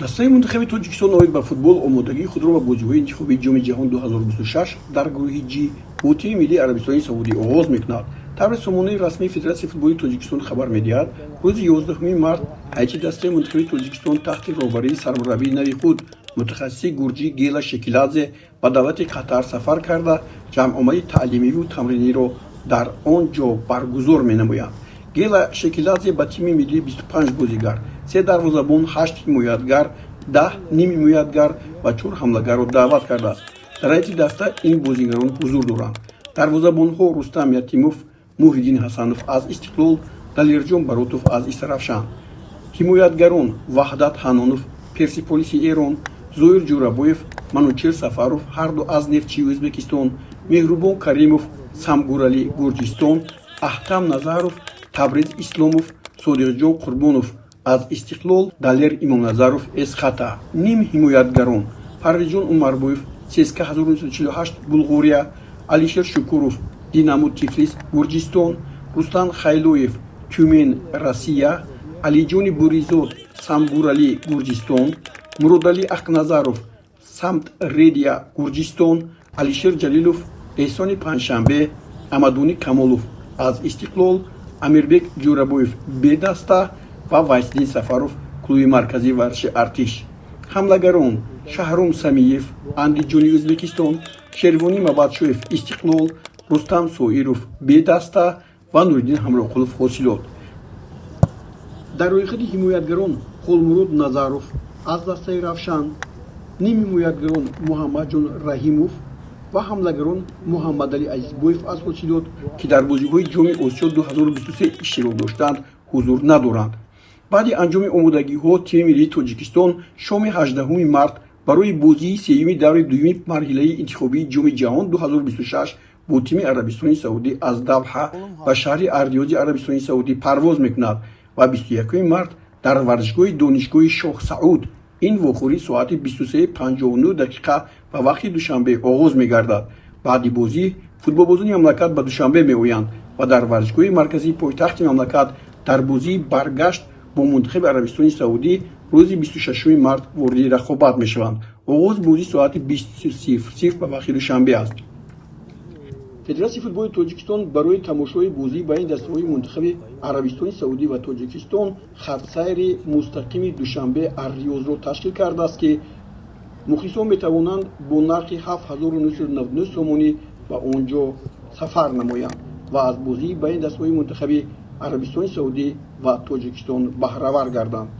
Дастаи мунтахаби Тоҷикистон оид ба футбол омодагии худро ба бозиҳои интихобии Ҷоми ҷаҳон 2026 дар гурӯҳи Ҷи бо тими миллии Арабистони Саудӣ оғоз мекунад. Тавре сомонаи расмии Федератсияи футболи Тоҷикистон хабар медиҳад, рӯзи 11 март ҳайати дастаи мунтахаби Тоҷикистон таҳти роҳбарии сармураббии нави худ, мутахассиси гурҷӣ Гела Шекиладзе, ба давлати Қатар сафар карда, ҷамъомади таълимиву тамриниро дар он ҷо баргузор менамоянд. Гела Шекиладзе ба тими миллӣ 25 бозигар, се дарвозабон, ҳашт ҳимоятгар, 10 нимҳимоятгар ва чор ҳамлагарро даъват кардааст. Дар ҳайати даста ин бозигарон ҳузур доранд: дарвозабонҳо Рустам Ятимов, Муҳриддин Ҳасанов аз Истиқлол, Далерҷон Баротов аз Истаравшан, ҳимоятгарон Ваҳдат Ҳанонов, Персиполиси Эрон, Зоир Ҷӯрабоев, Манучер Сафаров, ҳарду аз Нефтчии Ӯзбекистон, Меҳрубон Каримов, Самгурали, Гурҷистон, Аҳтам Назаров, Табриз Исломов, Содиқҷон Қурбонов аз Истиқлол, Далер Имомназаров, Эсхата. Ним ҳимоятгарон Парвизҷон Умарбоев, ЦСКА 1948, Булғория, Алишер Шукуров, Динамо Тифлис, Гурҷистон, Рустам Хайлоев, Тюмен, Россия, Алиҷони Буризод, Самгурали, Гурҷистон, Муродалӣ Ақназаров, Самтредия, Гурҷистон, Алишер Ҷалилов, Эҳсони Панҷшанбе, Амадуни Камолов аз Истиқлол, Амирбек Ҷӯрабоев, бедаста, ва Вайсиддин Сафаров, клуби марказии варзиши Артиш. Ҳамлагарон Шаҳром Самиев, Андиҷони Ӯзбекистон, Шервонӣ Мабадшоев, Истиқлол, Рустам Соиров, бедаста, ва Нуриддин Ҳамроқулов, Ҳосилот. Дар рӯйхати ҳимоятгарон Холмурод Назаров аз дастаи Равшан, нимҳимоятгарон Муҳаммадҷон Раҳимов ва ҳамлагарон Муҳаммадалӣ Азизбоев аз Ҳосилот, ки дар бозиҳои Ҷоми Осиё 2023 иштирок доштанд, ҳузур надоранд. Баъди анҷоми омодагиҳо тими миллии Тоҷикистон шоми 18 март барои бозии сеюми даври дуюми марҳилаи интихобии Ҷоми ҷаҳон 2026 бо тими Арабистони Саудӣ аз Давҳа ба шаҳри Арриёзи Арабистони Саудӣ парвоз мекунад ва 21 март дар варзишгоҳи Донишгоҳи Шоҳ Сауд ин вохӯрӣ соати 23:59 дақиқа ба вақти Душанбе оғоз мегардад. Баъди бозӣ футболбозони мамлакат ба Душанбе меоянд ва дар варзишгоҳи марказии пойтахти мамлакат дар бозии баргашт бо мунтахаби Арабистони Саудӣ рӯзи 26 март вориди рақобат мешаванд. Оғози бозӣ соати 20:00 ба вақти Душанбе аст. Федератсияи футболи Тоҷикистон барои тамошои бозии байни дастаҳои мунтахаби Арабистони Саудӣ ва Тоҷикистон хатсайри мустақими Душанбе Арриёзро ташкил кардааст, ки мухлисон метавонанд бо нархи 7999 сомонӣ ба он ҷо сафар намоянд ва аз бозии байни дастаҳои мунтахаби Арабистони Саудӣ ва Тоҷикистон баҳравар гарданд.